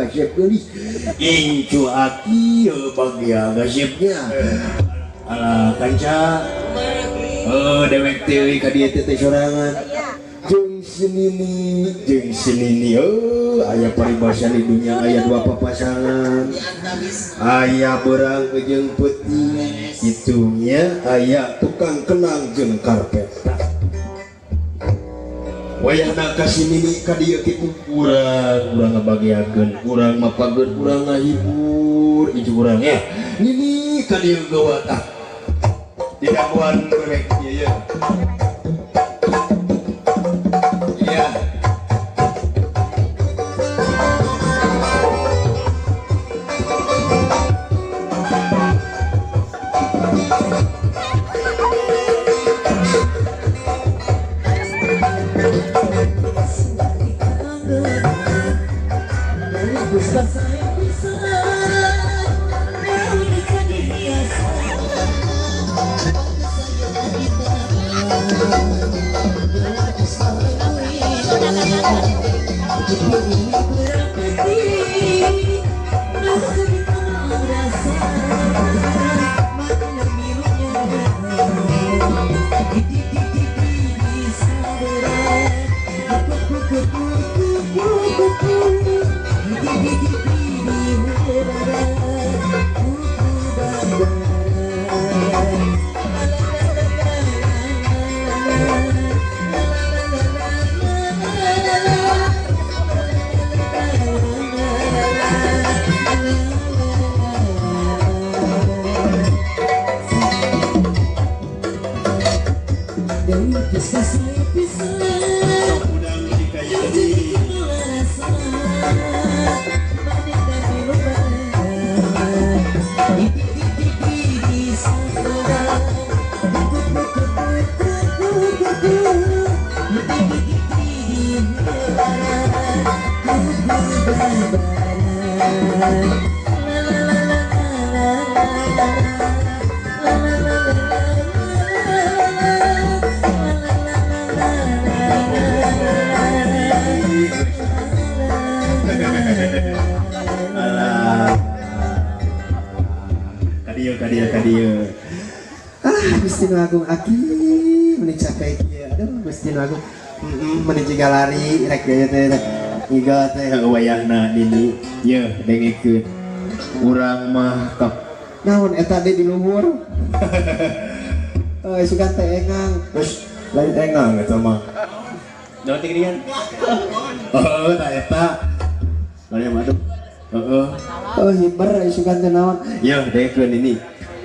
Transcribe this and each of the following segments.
Kasep geulis incu aki bagia kasepnya alah kanca dewek teh ka dieu teh sorangan jeung senini aya paribasa di dunia aya dua papasangan aya berang jeung peuting itunya aya tukang kenang jeung karpet wayahna ka si Nini ka dieu kitu urang ngabagiakeun urang mapageun urang ngahibur itu urang ya Nini ka dieu gawa tah didagoan bebek ieu ya. Iya. Kadieu. Ah, Gusti Nu Agung aki meni capek kieu. Aduh, Gusti Nu Agung. Meni jiga lari rek gaya teh. Iga teh wayahna Nini. Yeuh dengekeun. Urang mah kap naon eta deui di luhur. Sugan teh engang. Terus lain engang eta mah. Naon teh geuningan? Heeh, tah eta. Lain mah aduh. Heeh. Oh hiber sugan teh naon? Yeuh dengekeun ini.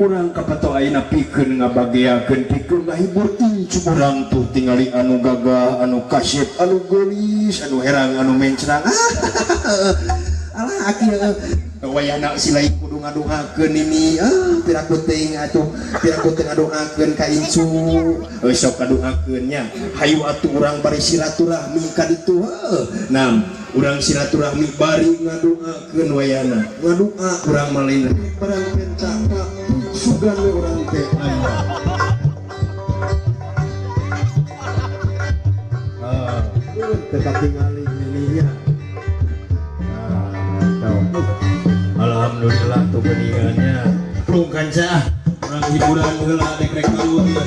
Urang kapato ayeuna pikeun ngabageakeun pikeun ngahibur incu urang tuh tingali anu gagah anu kasep anu geulis anu herang anu mencrang. Alah aki wayahna si lain kudu ngadoakeun ini piraku teuing atuh piraku teu ngadoakeun ka incu sok ngadoakeun nya hayu atuh urang bari silaturahmi ka ditu heuh. Nah urang silaturahmi bari ngadoakeun wayahna ngadoa urang mah lain barang penta sugan we urang teh aya. Tetap tingali nininya. Alhamdulillah tuh beningannya. Plung kanca urang hiburan heula dek-dek dulu ieu.